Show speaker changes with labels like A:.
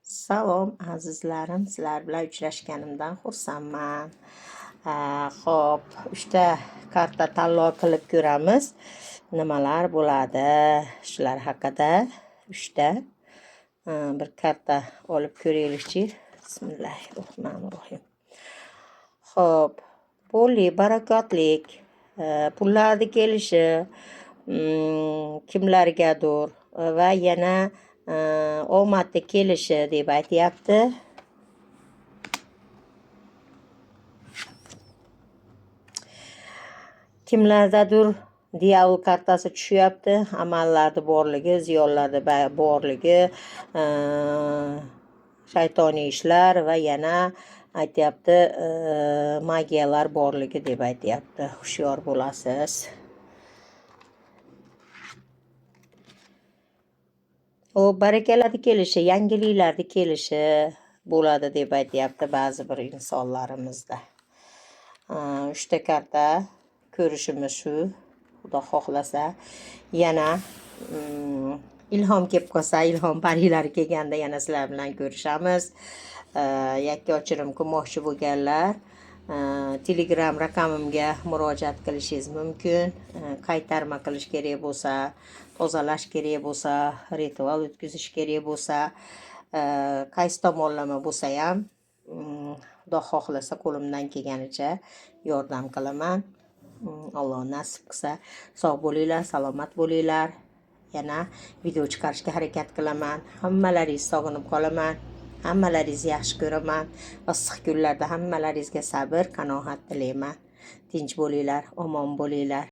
A: Salom azizlarim, sizlar bilan uchrashganimdan xursandman. Xo'p, 3 ta karta tanlov qilib ko'ramiz. Nimalar bo'ladi? Shular haqida 3 ta bir karta olib ko'raylikchi. Bismillahirrohmanirrohim. Xo'p, pulli, barakotlik, pullarni kelishi kimlargadir va yana omadli kelishi deb aytyapti. Kimlardadir diyavol kartasi tushyapti, amallarni borligi, ziyonlarni borligi, shaytoniy ishlar va yana aytyapti, magiyalar borligi deb aytyapti. Hushyor bo'lasiz. U barakalarni kelishi, yangiliklarni kelishi bo'ladi deb aytyapti ba'zi bir insonlarimizda. 3 ta karta ko'rishimiz shu. Xudo xohlasa yana ilhom kelib qolsa, ilhom parilari kelganda yana sizlar bilan ko'rishamiz. Yakka ochirim qilmoqchi bo'lganlar Telegram raqamimga murojaat qilishingiz mumkin. Qaytarma qilish kerak bo'lsa, tozalash kerak bo'lsa, ritual o'tkazish kerak bo'lsa, qaysi tomonlama bo'lsa ham, Xudo xohlasa qo'limdan kelganicha yordam qilaman. Alloh nasib qilsa, sog' bo'linglar, salomat bo'linglar. Yana video chiqarishga harakat qilaman. Hammalaringizni sog'inib qolaman. Hammalaringizni yaxshi ko'raman. Issiq kunlarda hammalaringizga sabr, qanoat tilayman. Tinch bo'linglar, omon bo'linglar.